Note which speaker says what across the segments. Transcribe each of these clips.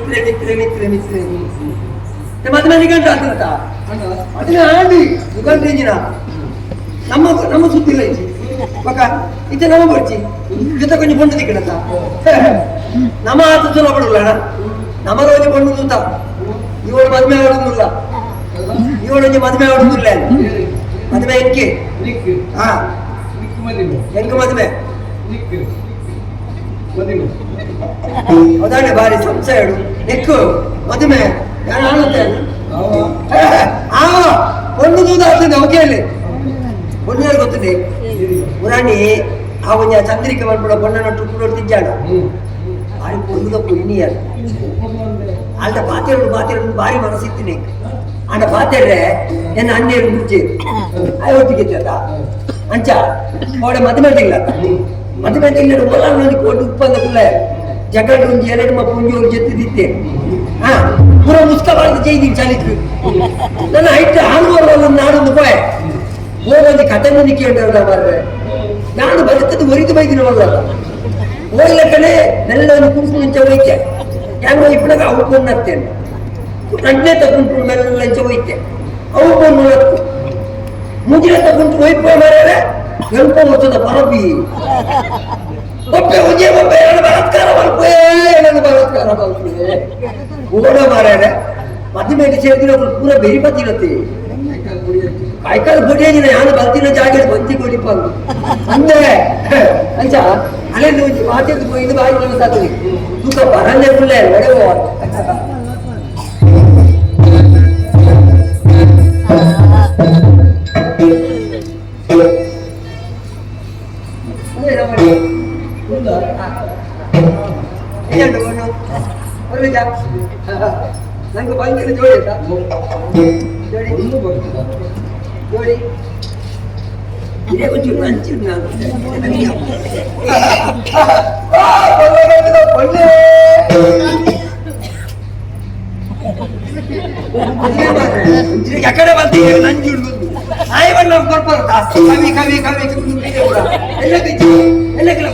Speaker 1: ಮಿತ್ರೆ ಮಿತ್ರೆ ಮಿತ್ರೆ ಮಿತ್ರೆ ಮದುವೆ ನಿಗಂಟ ಆತನತ ಮದುವೆ ಆಂಡಿ ನಿಗಂಟ ಇಂಜಿನ ನಮ್ಮ ನಮ್ಮ ಸುದ್ದಿಲ್ಲ ಇಂಚಿ ಬಕ ಇತ್ತೆ ನಮ್ಮ ಬರ್ಚಿ ಜೊತೆ ಕೊಂಚ ಪೊಂಡು ದಿಕ್ಕಣತ ನಮ್ಮ ಆತ ಸುಲ ಪಡಲ್ಲ ನಮ್ಮ ರೋಜಿ ಪೊಂಡು ತೂತ ಇವಳು ಮದುವೆ ಆಡೋದಿಲ್ಲ ಇವಳೊಂಜಿ ಮದುವೆ ಆಡೋದಿಲ್ಲ ಮದುವೆ ಎನ್ಕೆ ಹಾ ಎಂಕ್ ಮದುವೆ ಅದಾನೆ ಬಾರಿ ಸಂಶಯ ಹೇಳು ನೆಕ್ಕು ಮದುವೆ ಯಾರು ಆಡುತ್ತೆ ಆ ಒಂದು ದೂದ ಆಗ್ತದೆ ಓಕೆ ಅಲ್ಲಿ ಒಳ್ಳೆ ಗೊತ್ತದೆ ಪುರಾಣಿ ಆ ಒಂಜ ಚಂದ್ರಿಕೆ ಮಲ್ಪಡ ಬೊಣ್ಣನ ಟುಕ್ಕುಡೋಡು ತಿಂಜಾಣ ಬಾರಿ ಪೊರ್ಲುದ ಪುಣ್ಣಿಯರ್ ಆಲ್ಟ ಪಾತೆರಡು ಪಾತೆರಡು ಬಾರಿ ಮನಸ್ಸಿತ್ತಿನಿ ಆಂಡ ಪಾತೆರ್ರೆ ಎನ್ನ ಅಣ್ಣೇರು ಮುಚ್ಚಿ ಆಯ್ ಒಟ್ಟಿಗೆ ಇತ್ತದ ಅಂಚ ಅವಡೆ ಮದುವೆ ಇಲ್ಲ ಮದುವೆ ಇಲ್ಲ ಒಲಾನ್ ಕೋಟಿ ಉಪ್ಪಂದ ಕುಲ್ಲ ಜಗಡ್ ಒಂಜಿ ಎರಡು ಮಪ್ಪು ಒಂಜಿ ಒಂದು ಜೊತೆ ಹಾ ಪೂರ ಮುಸ್ಕ ಬಾರ್ದು ಚೈದಿ ಚಲಿತು ನನ್ನ ಹೈಟ್ ಹಾಳು ನಾಡೊಂದು ಪೋಯೆ ಹೋಗೊಂದು ಕತೆ ಮುಂದೆ ಕೇಳಿದ ಮಾರ್ರೆ ನಾನು ಬದುಕದ್ದು ಒರಿದು ಬೈದಿನ ವಲ್ಲ ಹೋಗ್ಲಕ್ಕನೆ ನೆಲ್ಲ ಒಂದು ಕುಂಪು ಮುಂಚೆ ಹೋಯ್ತೆ ಯಾರು ಇಪ್ಪನಾಗ ಅವು ಕೊಂಡತ್ತೇನೆ ರಡ್ನೇ ತಗೊಂಡು ಮೆಲ್ಲ ಇಂಚ ಹೋಯ್ತೆ ಅವು ಕೊಂಡು ಹತ್ತು ಮುಂಜಿನ ತಗೊಂಡು ಹೋಯ್ಪೋ ಮಾರ್ರೆ ಎಲ್ಪ ವರ್ಷದ ಪರಬಿ ಒಪ್ಪೆ ಒಂಜೇ ಒಪ್ಪೆ ಎರಡು ಬಲಾತ್ಕಾರ ಮಲ್ಪೇ ನನ್ನ ಬಲಾತ್ಕಾರ ಮಲ್ಪೆ ಓಡ ಮಾರ್ರೆ ಮದುವೆಗೆ ಸೇರಿದ್ರೆ ಪೂರ ಬೆರಿ ಪತ್ತಿರತ್ತೆ ಕಾಯ್ಕಾಲ ಬೊಡಿಯಂಜಿನ ಯಾನು ಬಲ್ತಿನ ಜಾಗ ಬಂತಿ ಕೊಡಿಪ ಅಂದೆ ಅಂಚ ಅಲ್ಲೆಲ್ಲ ಒಂಜಿ ಮಾತೆದ್ದು ಇದು ಬಾಯಿ ಮನಸ್ಸಾಗ್ತದೆ ತೂಕ ಬರನ್ನೇ ಕುಲ್ಲೆ ಒಡೆ ನಂಗೆ ಬಂದಿಲ್ಲ ಜೋಡಿ ಆಯ್ತಾ ಜೋಡಿ ಜೋಡಿ ಇದೇ ಒಂಚೂರು ನಂಚೂರು ನಾನು ಎಕಡೆ ಬಂತೀವಿ ನಂಜುಂಡು ಆಯ್ ಬಣ್ಣ ಕೊರ್ಪರ ಕವಿ ಕವಿ ಕವಿ ಎಲ್ಲ ಎಲ್ಲ ಎಲ್ಲ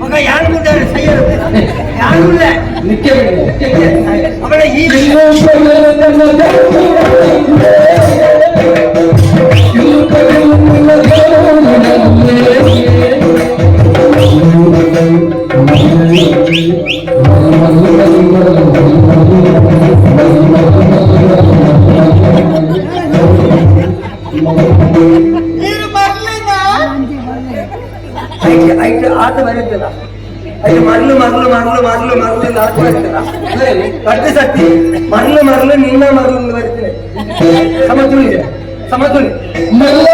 Speaker 1: ಮಗ ಯಾರು ಮುಂದೆ ಯಾರು ಇಲ್ಲ ಅವಳ ಈ ಐಟ್ ಐಟ್ ಆತ ಬರುತ್ತಲ್ಲ ಅಯ್ಯೋ, ಮರ್ಲು ಮರ್ಲು ಮರ್ಲು ಮರ್ಲು ಮರ್ಲು ರಡ್ಡು ಸತಿ ಮರ್ಲು ಮರ್ಲು ನಿನ್ನ ಮರ್ಲು ಬರ್ತೀನಿ. ಸಮತುಳಿ ಸಮತುಳಿ.
Speaker 2: ಮಲ್ಲ.